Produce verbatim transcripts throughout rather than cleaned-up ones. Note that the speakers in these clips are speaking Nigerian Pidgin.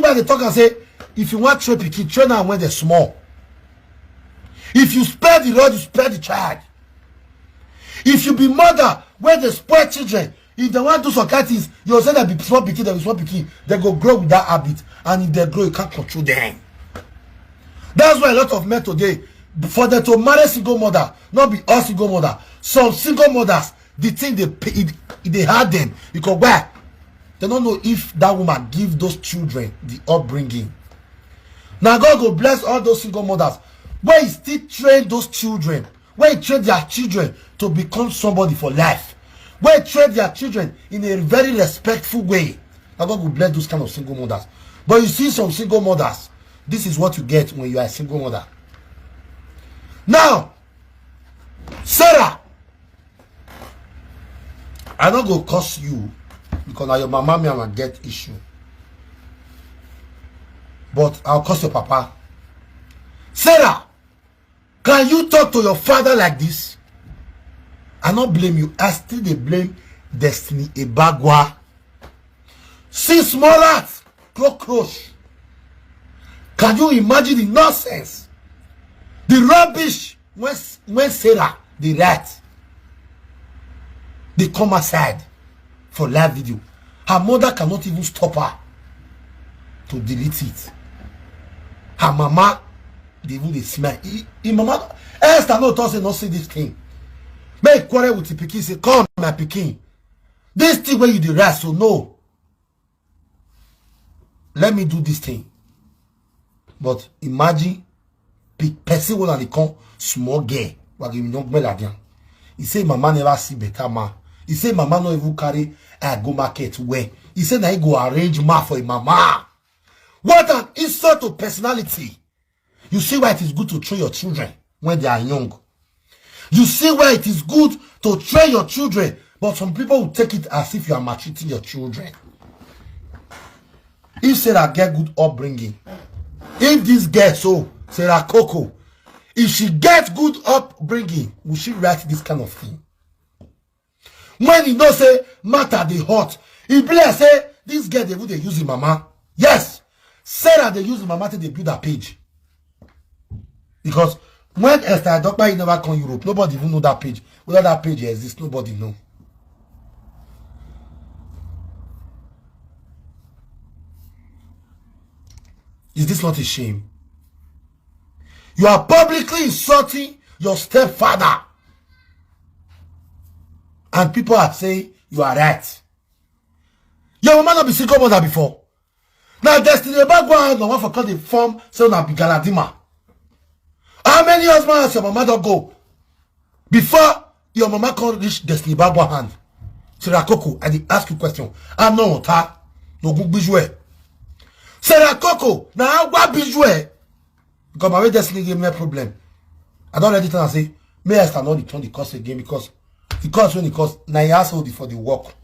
I dey talk and say, if you want train pikin, train am when they're small. If you spare the rod, you spare the child. If you be mother where they spoil children, if they want to do some kind things, you say that be small pikin, they be small pikin, they go grow with that habit, and if they grow, you can't control them. That's why a lot of men today, for them to marry single mother, not be all single mother. Some single mothers, the thing they pay, it, it they hard them because why? They don't know if that woman give those children the upbringing. Now God go bless all those single mothers. Where he still train those children, where he train their children to become somebody for life, where he train their children in a very respectful way. Now God will bless those kind of single mothers. But you see some single mothers, this is what you get when you are a single mother. Now, Sarah, I no go curse you because now your mama me and I get issue. But I'll curse your papa. Sarah, can you talk to your father like this? I not blame you. I still dey blame Destiny Ebagwa. See small rat, cockroach. Can you imagine the nonsense? The rubbish when, when Sarah, the rat, they come aside for live video. Her mother cannot even stop her to delete it. Her mama, they even dey smile. He, he mama, Esther no talk say no see this thing. Make quarrel with the pikin, say, come, my pikin. This thing where you dey rest, so no. Let me do this thing. But imagine pe- person will only come small girl. Wagi mi no gbẹ ladian. He say mama never see better man. He say mama no even carry I go market where. He say na he go arrange ma for him mama. What an insult to personality. You see why it is good to train your children when they are young. You see why it is good to train your children, but some people will take it as if you are maltreating your children. If Sarah get good upbringing, if this girl so Sarah Coco, if she get good upbringing, will she write this kind of thing? When he know say matter dey hot, he be like say this girl dey even dey use him mama. Yes, Sarah dey use him mama to dey build her page. Because when Esther Adokpa never come Europe, nobody even know that page. Whether that page exists, nobody know. Is this not a shame? You are publicly insulting your stepfather. And people are saying you are right. Your mama not be single mother before. Now Destiny Ebagwa no one for call the form so na be Galadima. How many husbands has your mama don go before your mama come reach Destiny Ebagwa hand? Sarah Coco, I dey ask you question. I know ta no good visual. Sarah Coco, na agwa visual. Because my way Destiny give me a problem. I don't let it and say, may I start not return the course again because the course when it cost nine years old for the work.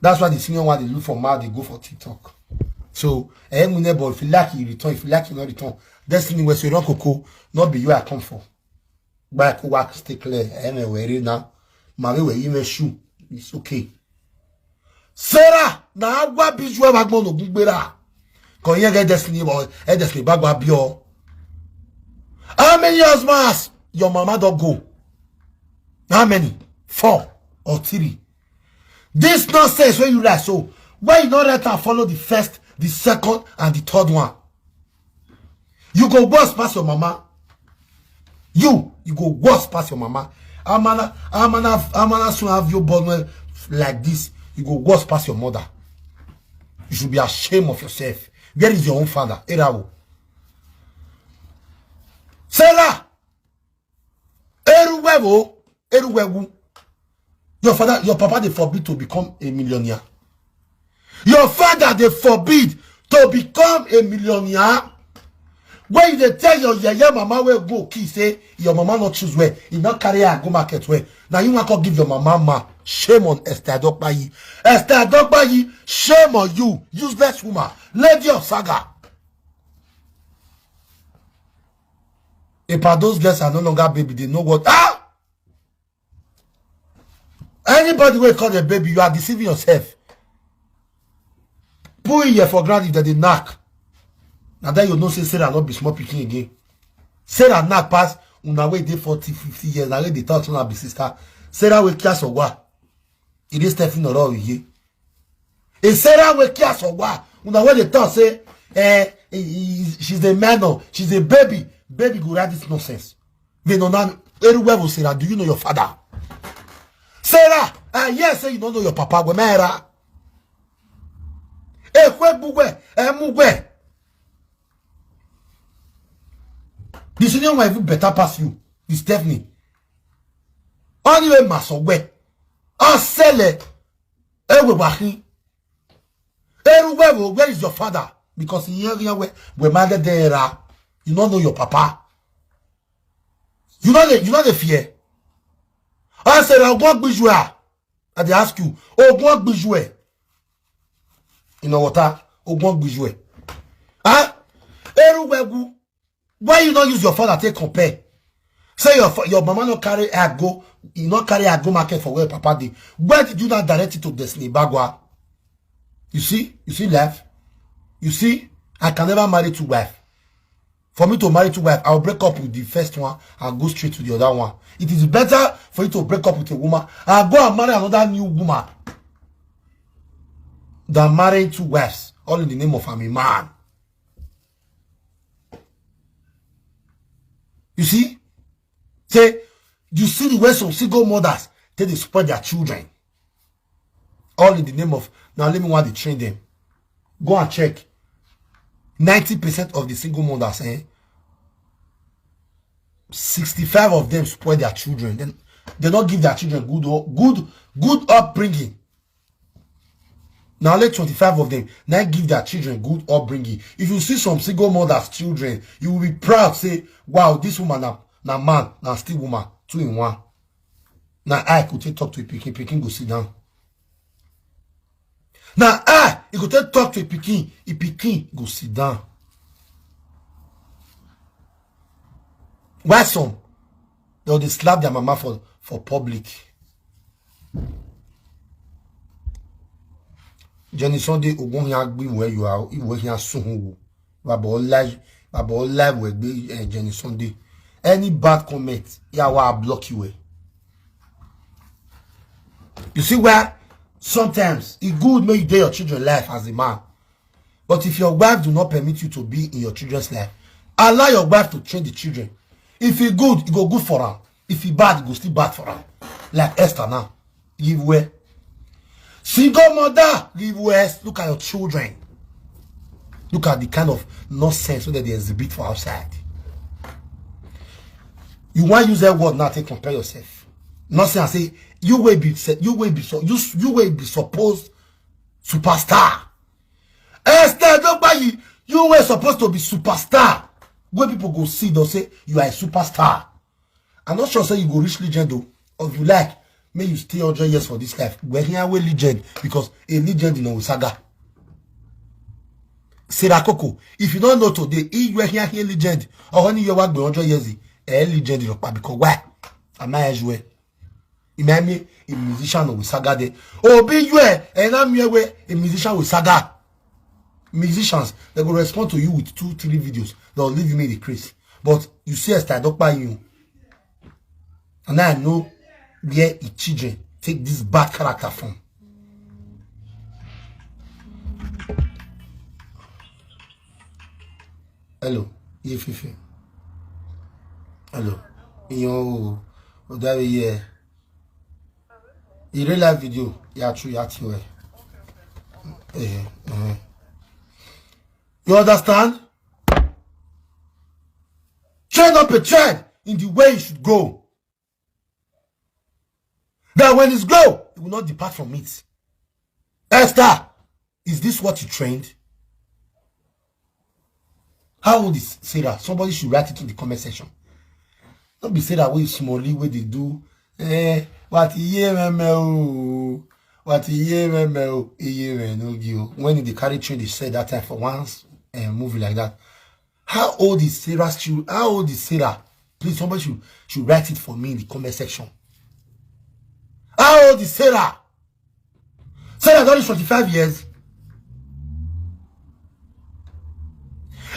That's why the senior one they look for mad, they go for TikTok. So I am neighbor. If you like, you return. If you like, you not return. Destiny West, you not coco, not be you I come for. But I could work stay clear. I am aware now. My way where you may shoe. It's okay. Sarah, na agwa visual bagmo no gugbera. Ko yen get Destiny boy, e Destiny bagwa bio. How many years mas your mama don go? How many? Four or three. This nonsense when you like so. Why you not let her follow the first, the second, and the third one? You go worse pass your mama. You, you go worse pass your mama. Amana, Amana, Amana soon have your born like this. You go worse pass your mother. You should be ashamed of yourself. Where is your own father? Erawo. Sarah! Eruwewo, Eruwewu. Your father, your papa, they forbid to become a millionaire. Your father, they forbid to become a millionaire. When they tell your yaya mama where go key say your mama not choose where, he not carry her go market where. Now you want to give your mama ma shame on Esther Adokpayi. Esther Adokpayi, shame on you, useless woman, lady of saga. If those girls are no longer baby, they know what ah. Anybody will call a baby, you are deceiving yourself. Who here for ground if dem dey knack? Na then you know say Sarah no be small pikin again. Sarah knack pass una wey dey forty, fifty years, na wey dey talk say una be sister. Sarah wey care Sogwa. E dey Stephen Oro Oye. E Sarah wey care Sogwa. Una wey dey talk say, eh, eh, eh, she's a minor, she's a baby. Baby go write this nonsense. They no know. Eruwe will Sarah, do you know your father? Sarah, I hear say you don't know your papa. Gwemera. Ekwe bugwe, emugwe. The senior one even better pass you. This Stephanie. Anyway, Masogwe. Asele. Ewe wahi. Eruwe wo, where is your father? Because in here, where, where mother there, you don't know your papa. You know the, you know the fear. I said, I want visual. I dey ask you, oh, what visual? You know what? Oh, what visual? Huh? Eruwe gu. Why you don't use your father take compare? Say your fa-, your mama no carry her go, you no carry her go market for where papa dey. Where did you not direct it to Destiny Bagwa? You see, you see life. You see, I can never marry two wife. For me to marry two wife, I'll break up with the first one and go straight to the other one. It is better for you to break up with a woman and go and marry another new woman than marrying two wives, all in the name of I'm a man. You see? Say, you see the way some single mothers take dey spoil their children. All in the name of, now let me want to train them. Go and check. Ninety percent of the single mothers, eh? Sixty-five of them spoil their children. Then they don't give their children good, good, good upbringing. Now let twenty-five of them now give their children good upbringing. If you see some single mothers' children, you will be proud. Say, wow, this woman na, na man, na still woman, two in one. Now I could take talk to a pikin, pikin go sit down. Now I, you could take talk to a pikin, a pikin go sit down. Why some? They will dey slap their mama for, for public. Jenny Sunday, Ogun here, be where you are, you were here soon. Baba Olaj, Baba Olaj will be, eh, Jenny Sunday. Any bad comment, yeah, I will block you, eh. You see where sometimes it good make you dey your children life as a man. But if your wife do not permit you to be in your children's life, allow your wife to train the children. If e good, e go good for am. If e bad, e go still bad for am. Like Esther now. Give way. Single mother, give way. Look at your children. Look at the kind of nonsense wey dem dey exhibit for outside. You wan use that word now take compare yourself. Nonsense, I say, you wey be se-, you wey be so, you, you wey be supposed superstar. Esther Adebayi, you were supposed to be superstar. Where people go see, they'll say you are a superstar. I'm not sure say you go reach legend though. Or if you like, may you stay hundred years for this life. We're here with legend because a legend in Osaga. Sarah Coco, if you don't know today, if you are here, here legend, or only you work be hundred years, a legend in your part because why? Am I as well? Imagine a musician with saga there. Oh, be you, eh, and I'm here where a musician with saga. Musicians, they go respond to you with two, three videos. They'll leave me in the craze. But you see, I start up by you. And I know where the children take this bad character from. Hello, Yefifi. Hello. Iyo, o dare ye. In real life video, ya true, ya true. Eh, eh. You understand? Train up a child in the way you should go. That when it's go, it will not depart from it. Esther, is this what you trained? How old is Sarah? Somebody should write it in the comment section. Don't be Sarah wey small, wey dey do, eh, what year meme o, what year meme o, iye me no gi o. When they carry train, they said that time for once, eh, movie like that. How old is Sarah's children? How old is Sarah? Please, somebody should, should write it for me in the comment section. How old is Sarah? Sarah don reach twenty-five years.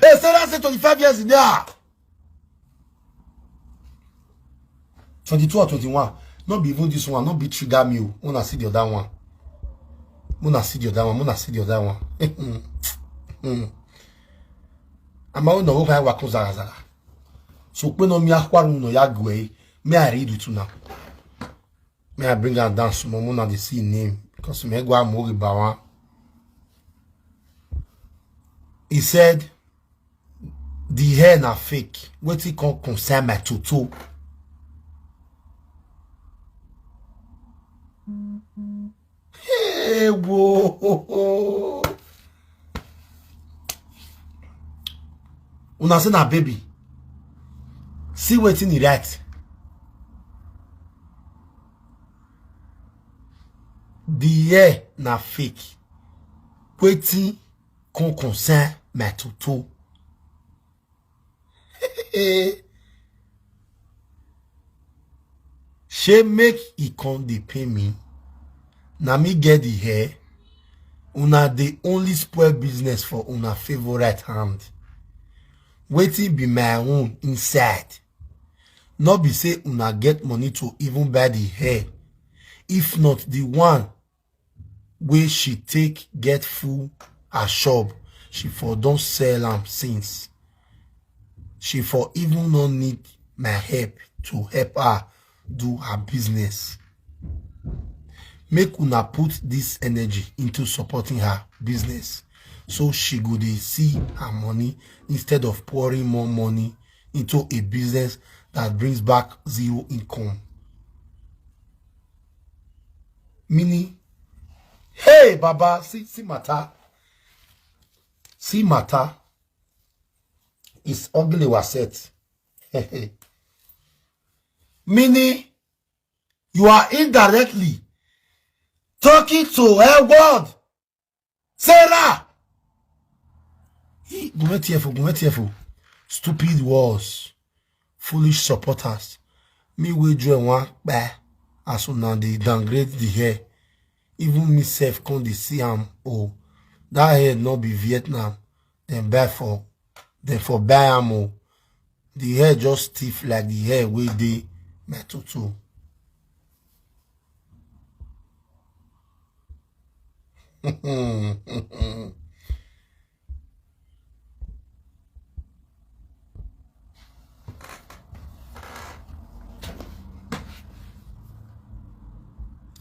Hey, Sarah say twenty-five years in there. Twenty-two or twenty-one. Not be even this one, not be trigger me. Oh. Una see the other one. Una see the other one. Una see the other one. Hmm. I'm out no kind work zara zara. So when no me akwaru no ya gwe, me I read it now. Me I bring her down some more, una dey see name because me go am worry about one. He said the hair na fake. Wetin come concern my toto? Hey, whoa. Una say na baby. See wetin he write. The hair na fake. Wetin come concern my toto? Shey make e come dey pain me? Na me get the hair? Una dey only spoil business for una favourite hand. Wetin be my own inside? No be say una get money to even buy the hair. If not the one wey she take get full her shop, she for don sell am since. She for even no need my help to help her do her business. Make una put this energy into supporting her business so she go dey see her money instead of pouring more money into a business that brings back zero income. Meaning, hey, Baba, see, see matter. See matter. It's ugly was set. Meaning, you are indirectly talking to her word. Sarah! He, go wait here for, go wait here for. Stupid walls. Foolish supporters. Me wey join one kpa as una dey downgrade the hair. Even me sef come dey see am o. That hair no be Vietnam. Dem buy for, dem for buy am o. The hair just stiff like the hair wey dey my toto.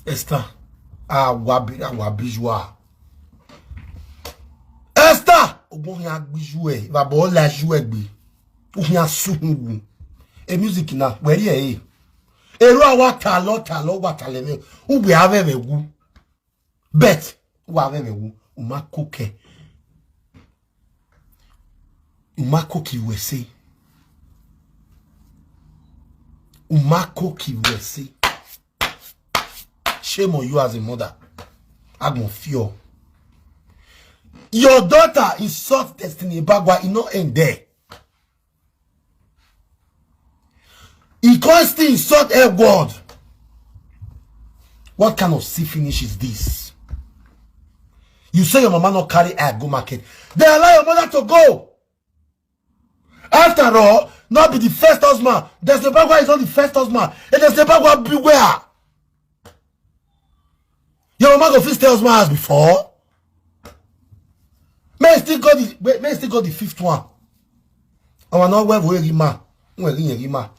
Esther, awabi, awabi you are. Esther, ogun ya gbiju e, baba ola ju e gbe. Ogun ya suhun wu. E music na, where e? Ero awa talo, talo, wa taleme. Ugbe aveve wu. Bet, wa aveve wu. Uma koke. Uma koki wese. Uma koki wese. Shame on you as a mother. Agbon fear. Your daughter insult Destiny Ebagwa, e no end there. He can't still insult her word. What kind of see finish is this? You say your mama not carry her go market. They allow your mother to go. After all, not be the first husband. Destiny Ebagwa is not the first husband. And Destiny Ebagwa beware. Your mama go fit stay husband house before. May still go the, may still go the fifth one. Our no we we rima, we ri rima.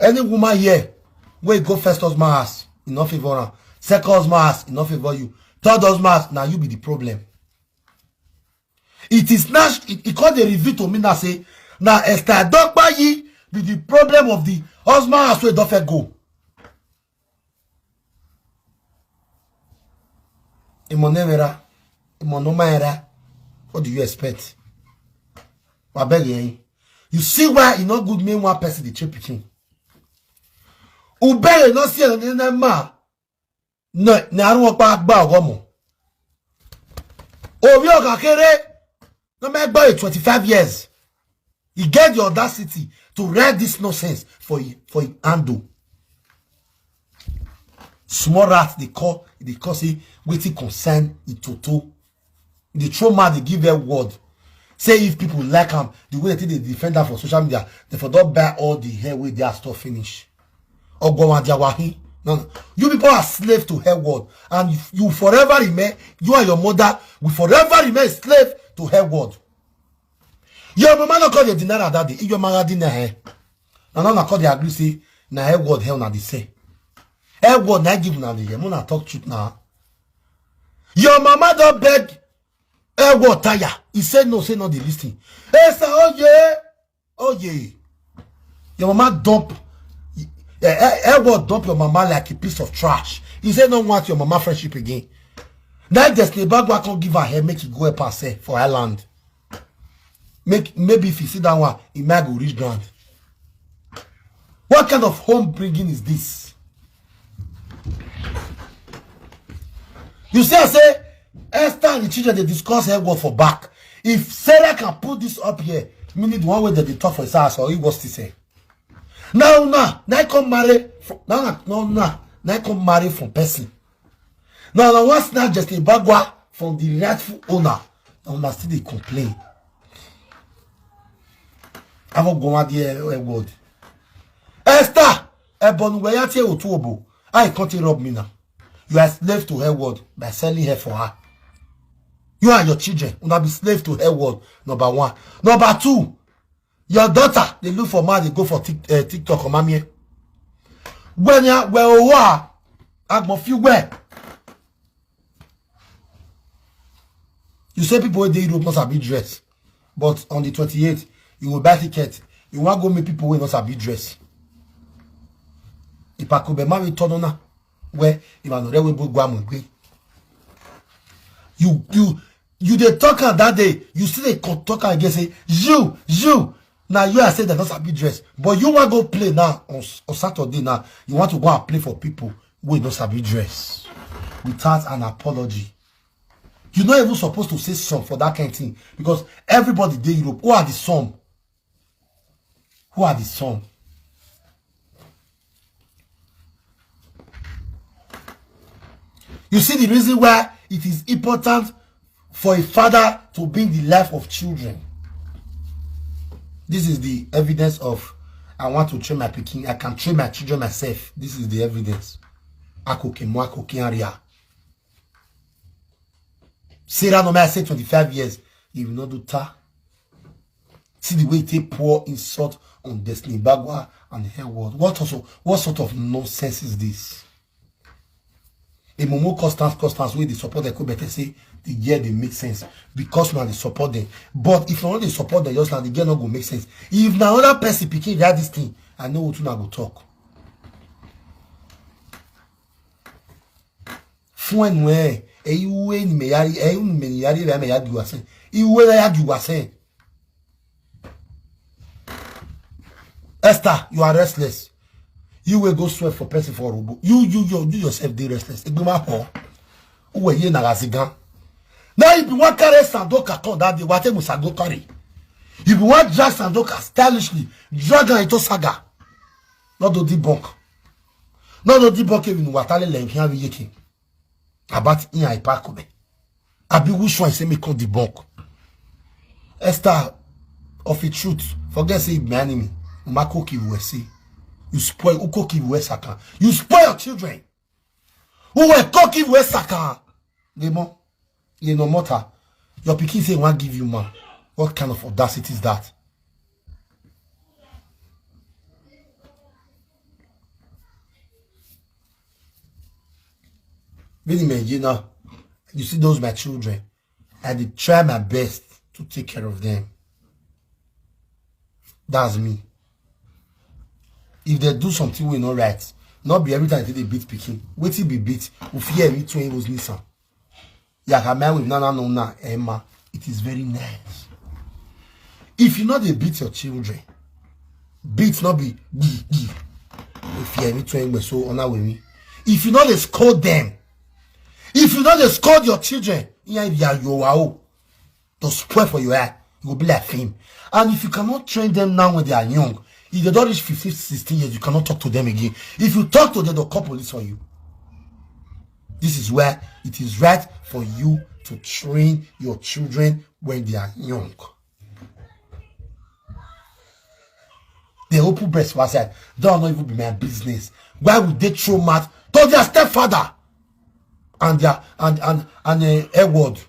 Any woman here, we go first husband house, e no favor am. Second husband house, e no favor you. Third husband house, now you be the problem. It is now, it, it called a reveal to me now say, now Esther Dokpayi be the problem of the husband house wey don fair go. Imo nemera, imo no maera. What do you expect? I beg you. You see why e no good make one person dey chase pikin? Ubere no see any ma. No, na aru opa agba ogomo. Obi oga kere. No me gba twenty-five years. He get the audacity to write this nonsense for him, for him handle. Small rat they call, they call say wetin concern the toto. The trauma they give their word. Say if people like am, the way they take dey defend am for social media, they for don buy all the hair wey dey her store finish. Ogbonwa Jawahi. No, no. You people are slave to hair word, and you, you forever remain, you and your mother will forever remain slave to hair word. Your mama no come dey deny am that day. If your mama deny her, na now una come dey agree say na hair word hair una dey sell. Hair word na give una dey hear. Una talk truth now. Your mama don beg hair word tire. He say no, say no dey listen. Esther, oh yeah, oh yeah. Your mama dump, eh, eh, hair word dump your mama like a piece of trash. He say no want your mama friendship again. Now Destiny Bagua come give her hair, make e go help herself for island. Make, maybe if you see that one, e might go reach ground. What kind of home bringing is this? You see, I say Esther and the children dey discuss hair word for back. If Sarah can put this up here, meaning the one wey dem dey talk for his house, or he was to say. Now, now, now I come marry. Now, now, now, now I come marry from person. Now, now once now just a bagua from the rightful owner. Now una still dey complain. I go go on the word. Esther, Ebonu Weyati Otuobo, I can't rob me now. You are slave to her word by selling her for her. You and your children una be slave to her word. Number one. Number two, your daughter dey look for man dey go for Tik- uh, TikTok or mamie. When ya where owa agbon fi where. You say people wey dey Europe no sabi dress, but on the twenty-eighth you go buy ticket. You wan go meet people wey no sabi dress. Ipakobe ma we turn on na where Emmanuel wey bo gwa mu gbe. You you you dey talk am that day. You still dey co- talk am again say you you na you I say dem no sabi dress, but you wan go play now on, on Saturday now. You want to go and play for people wey no sabi dress without an apology. You no even supposed to say some for that kind thing because everybody dey Europe. Who are the some? Who are the some? You see the reason why it is important for a father to be in the life of children. This is the evidence of I want to train my pikin. I can train my children myself. This is the evidence. Akoke mo akoke aria. Sarah no I say twenty-five years. If you no do ta, see the way they pour insult on Destiny Bagua and her word. What also? What sort of nonsense is this? A Momo Constance Constance wey dey support Ekobete say the year dey make sense because una dey support them. But if una no dey support them, just now the year no go make sense. If na another person pikin write this thing, I know what una go talk. Fún ẹnu ẹ, ẹ iwe ni me yari, ẹ iwe ni me yari, ẹ me yari wa sen. Iwe la yari wa sen. Esther, you are restless. You will go swear for person for Robo. You, you, you, you yourself dey restless. Egbema ho. Uwe ye na gazigan. Now if you want carry Sandoka come that day, what Musa go carry? If you want drag Sandoka stylishly, drag am into saga. Not do debunk. Not do debunk even what I let him be yeke. About in I pack me. I be which one say me come debunk. Esther of the truth. Forget say my enemy. Umako ki we see. You spoil uko ki we saka. You spoil your children. Who were cooking we saka? Demo. You know matter. Your pikin say wan give you man. What kind of audacity is that? Really, man, you know, you see those my children. I dey try my best to take care of them. That's me. If they do something wey no right, not be every time they beat pikin. Wetin be beat? We fear me too was listen. Yaka my with nana no na Emma. It is very nice. If you not dey beat your children, beat not be gi gi. If you me too so honor with me. If you not dey scold them, if you not dey scold your children, yeah, yeah, you are to spoil for your eye. You go be like film. And if you cannot train them now when they are young, if they don't reach fifteen, sixteen years, you cannot talk to them again. If you talk to them, they'll call police on you. This is where it is right for you to train your children when they are young. They open breast for outside. That will not even be my business. Why would they throw mouth to their stepfather and their and and and uh, Edward?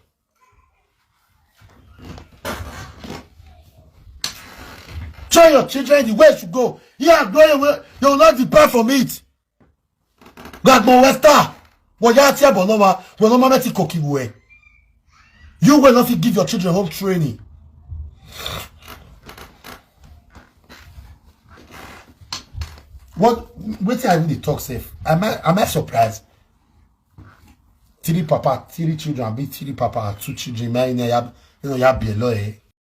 Train your children the way to go. Yeah, go away. They will not depart from it. Gbagbo Westa. Wọ́n yá tí ẹ̀bọ̀ náà wá, wọ́n náà máa mẹ́tì kọ̀kì wẹ̀. You will not give your children home training. What wetin I really talk sef? Am I am I surprised? Three papa, three children, abi three papa, two children. My name ya, you know, ya be a lawyer.